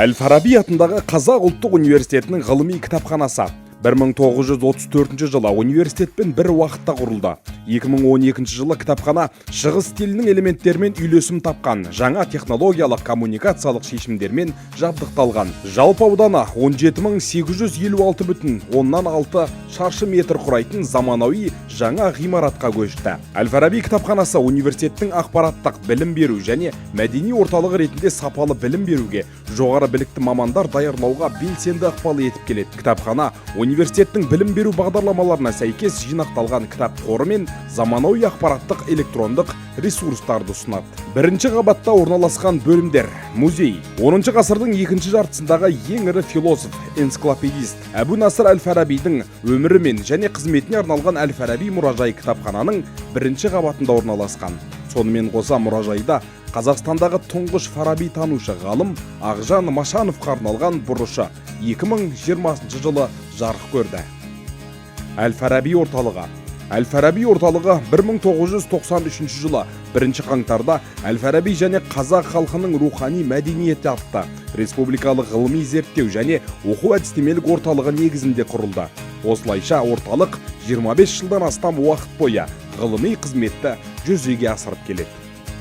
Әл Фараби атындағы Қазақ ұлттық университетінің ғылыми кітапханасы 1934 жылы университетпен бір уақытта құрылды. 2012 жылы кітапхана шығыс стилінің элементтерімен үйлесім тапқан жаңа технологиялық коммуникациялық шешімдермен жабдықталған. Жалпы ауданы 17 856 бүтін оннан алты шаршы метр құрайтын заманауи жаңа ғимаратқа көшті. Әл Фараби кітапханасы университеттің ақпараттық, білім беру және мәдени орталығы ретінде сапалы білім беруге, жоғары білікті мамандар даярлауға белсенді ықпал етіп келеді. Кітапхана университеттің білім беру бағдарламаларына сәйкес жинақталған кітап қоры мен заманауи ақпараттық, электрондық ресурстарды ұсынады. Бірінші қабатта орналасқан бөлімдер. Музей. 10 ғасырдың екінші жартысындағы ең ірі философ, энциклопедист Әбу Насыр әл Фарабидің өмірі мен және қызметіне арналған Әл Фараби мұражайы кітапхананың бірінші қабатында орналасқан. Сонымен қоса, мұражайда Қазақстандағы тұңғыш Фараби танушы ғалым Ақжан Машановқа арналған бұрышы 2020 жылы жарық көрді. Әл Фараби орталығы. Әл Фараби орталығы 1993 жылы 1 қаңтарда Әл Фараби және қазақ халқының рухани мәдениеті атты республикалық ғылыми зерттеу және оқу әдістемелік орталығы негізінде құрылды. Осылайша, орталық 25 жылдан астам уақыт бойы ғылыми қызметті жүзеге асырып келеді.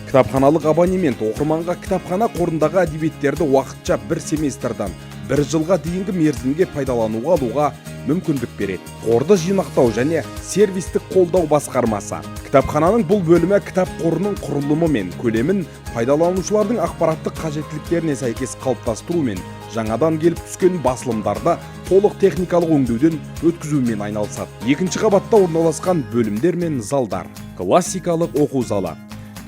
Кітапханалық абонемент оқырманға кітапхана қорындағы әдебиеттерді уақытша бір семестрдан бір жылға дейінгі мерзімге пайдалануға алуға мүмкіндік береді. Қорды жинақтау және сервистік қолдау басқармасы. Кітапхананың бұл бөлімі кітап қорының құрылымы мен көлемін пайдаланушылардың ақпараттық қажеттіліктеріне сәйкес қалыптастыру мен жаңадан келіп түскен басылымдарды толық техникалық өңдеуден өткізумен айналысады. Екінші қабатта орналасқан бөлімдер мен залдар. Классикалық оқу залы.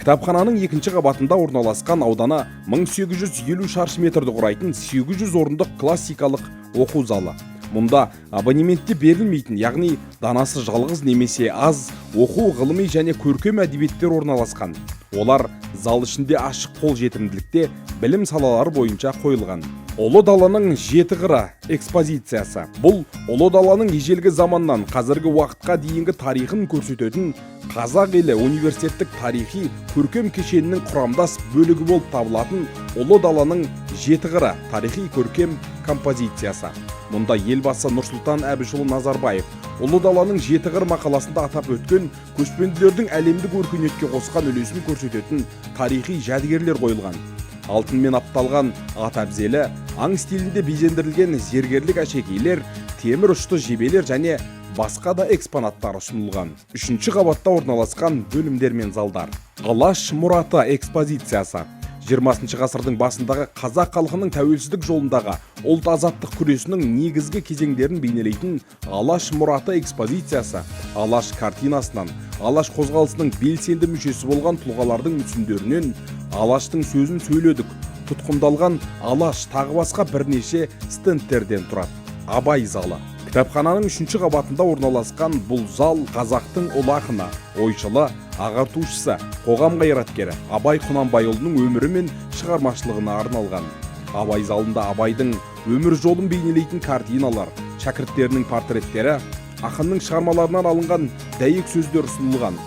Кітапхананың екінші қабатында орналасқан, ауданы 1850 шаршы метрді құрайтын 800 орындық классикалық оқу залы. Мұнда абонементте берілмейтін, яғни данасы жалғыз немесе аз оқу, ғылыми және көркем әдебиеттер орналасқан. Олар зал ішінде ашық қолжетімділікте білім салалары бойынша қойылған. Ұлы даланың жеті қыры экспозициясы. Бұл ұлы даланың ежелгі заманнан қазіргі уақытқа дейінгі тарихын көрсететін Қазақ елі университеттік тарихи көркем кешенінің құрамдас бөлігі болып табылатын Ұлы даланың жеті қыры тарихи көркем композициясы. Мұнда Елбасы Нұрсұлтан Әбішұлы Назарбаев Ұлы даланың жеті қыры мақаласында атап өткен көшпенділердің әлемдік өркениетке қосқан үлесін көрсететін тарихи жәдігерлер қойылған. Алтынмен апталған ат әбзелі, аң стилінде безендірілген зергерлік әшекейлер, темір ұшты жебелер және басқа да экспонаттар ұсынылған. Үшінші қабатта орналасқан бөлімдер мен залдар. Алаш мұраты экспозициясы. 20 ғасырдың басындағы қазақ халқының тәуелсіздік жолындағы ұлт азаттық күресінің негізгі кезеңдерін бейнелейтін Алаш мұраты экспозициясы Алаш картинасынан, Алаш қозғалысының белсенді мүшесі болған тұлғалардың мүсіндерінен, Алаштың сөзін сөйледік, тұтқындалған Алаш, тағы басқа бірнеше стендтерден тұрады. Абай залы. Кітапхананың үшінші қабатында орналасқан бұл зал қазақтың ұлы ақыны, ойшылы, ағартушысы, қоғам қайраткері Абай Құнанбайұлының өмірі мен шығармашылығына арналған. Абай залында Абайдың өмір жолын бейнелейтін картиналар, шәкірттерінің портреттері, ақынның шығармаларынан алынған дәйек сөздер ұсынылған.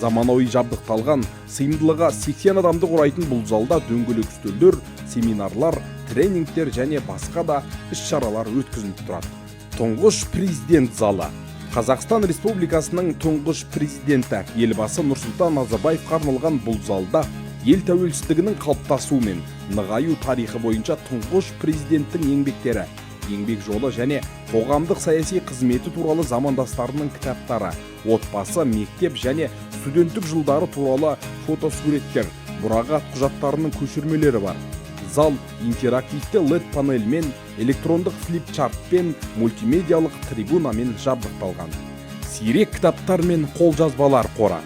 Заманауи жабдықталған, сыйымдылығы 80 адамды құрайтын бұл залда дөңгелек үстелдер, семинарлар, тренингтер және басқа да іс шаралар өткізіліп тұрады. Тұңғыш Президент залы. Қазақстан Республикасының тұңғыш президенті Елбасы Нұрсұлтан Назарбаевқа арналған бұл залда ел тәуелсіздігінің қалыптасуы мен нығаю тарихы бойынша тұңғыш президенттің еңбектері, еңбек жолы және қоғамдық саяси қызметі туралы замандастарының кітаптары, отбасы, мектеп және студенттік жылдары туралы фотосуреттер, мұрағат құжаттарының көшірмелері бар. Зал интерактивті LED панельмен, электрондық флипчартпен, мультимедиялық трибунамен жабдықталған. Сирек кітаптар мен қолжазбалар қоры.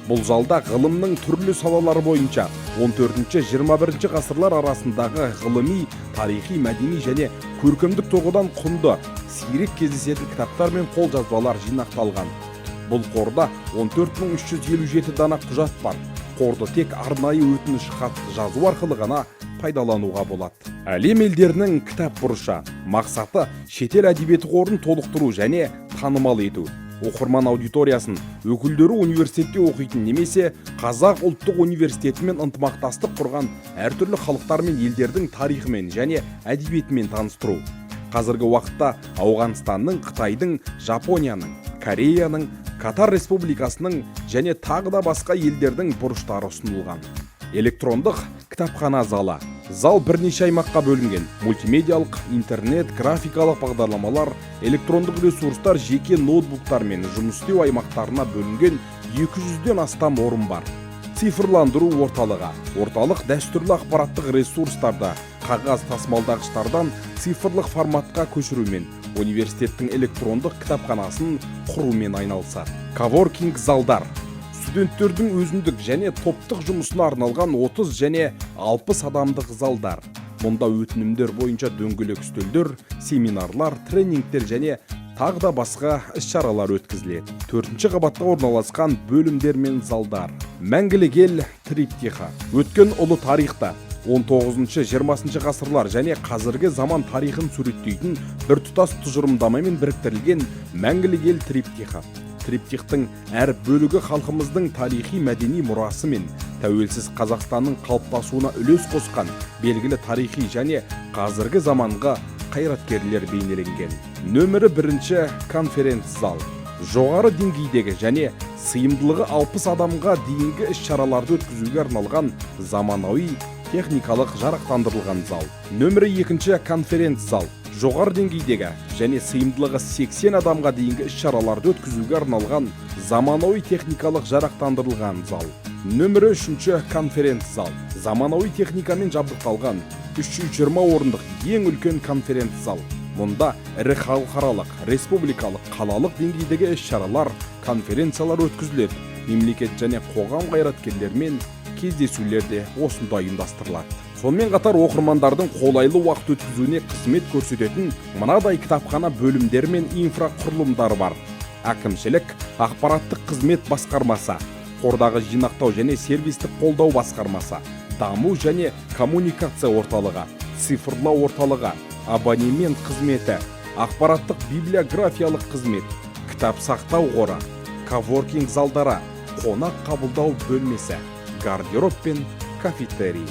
Бұл залда ғылымның түрлі салалары бойынша 14-21 ғасырлар арасындағы ғылыми, тарихи, мәдени және көркемдік тұрғыдан құнды, сирек кездесетін кітаптар мен қолжазбалар жинақталған. Бұл қорда 14 357 дана құжат бар. Қорды тек арнайы өтініш хат жазу арқылы ғана пайдалануға болады. Әлем елдерінің кітап бұрышы. Мақсаты – шетел әдебиеті қорын толықтыру және танымал ету. Оқырман аудиториясын өкілдері университетте оқитын немесе Қазақ ұлттық университетімен ынтымақтастық құрған әртүрлі халықтар мен елдердің тарихымен және әдебиетімен таныстыру. Қазіргі уақытта Ауғанстанның, Қытайдың, Жапонияның, Кореяның, Катар Республикасының және тағы да басқа елдердің бұрыштары ұсынылған. Электрондық кітапхана залы. Зал бірнеше аймаққа бөлінген: мультимедиалық, интернет, графикалық бағдарламалар, электрондық ресурстар, жеке ноутбуктармен жұмыс істеу аймақтарына бөлінген 200-ден астам орын бар. Цифрландыру орталығы. Орталық дәстүрлі ақпараттық ресурстарды қағаз тасымалдағыштардан цифрлық форматқа көшірумен, университеттің электрондық кітапханасын құрумен айналысады. Коворкинг залдар. Студенттердің өзіндік және топтық жұмысына арналған 30 және 60 адамдық залдар. Мұнда өтінімдер бойынша дөңгелек үстелдер, семинарлар, тренингтер және тағы да басқа іс-шаралар өткізіледі. Төртінші қабатта орналасқан бөлімдер мен залдар. «Мәңгілік ел» триптихы. Өткен ұлы тарихта, 19-20 ғасырлар және қазіргі заман тарихын суреттейтін біртұтас тұжырымдамамен біріктірілген «Мәңгілік ел» триптихы. Триптихтің әр бөлігі халқымыздың тарихи мәдени мұрасы мен тәуелсіз Қазақстанның қалыптасуына үлес қосқан белгілі тарихи және қазіргі заманғы қайраткерлер бейнеленген. Нөмірі бірінші конференц-зал. Жоғары деңгейдегі және сыйымдылығы 60 адамға дейінгі іс-шараларды өткізуге арналған заманауи техникалық жарақтандырылған зал. Нөмірі екінші конференц-зал. Жоғары деңгейдегі және сыйымдылығы 80 адамға дейінгі іс-шараларды өткізуге арналған заманауи техникалық жарақтандырылған зал. Нөмірі үшінші конференц-зал. Заманауи техникамен жабдықталған 320 орындық ең үлкен конференц-зал. Мұнда ірі халықаралық, республикалық, қалалық деңгейдегі іс-шаралар, конференциялар өткізіледі. Мемлекет және қоғам қайраткерлерімен кездесулер де осында ұйымдастырылады. Сонымен қатар оқырмандардың қолайлы уақыт өткізуіне қызмет көрсететін мынадай кітапхана бөлімдері мен инфрақұрылымдар бар: әкімшілік ақпараттық қызмет басқармасы, қордағы жинақтау және сервистік қолдау басқармасы, даму және коммуникация орталығы, цифрлау орталығы, абонемент қызметі, ақпараттық библиографиялық қызмет, кітап сақтау қоры, коворкинг залдары, қонақ қабылдау бөлмесі, гардероб пен кафетерий.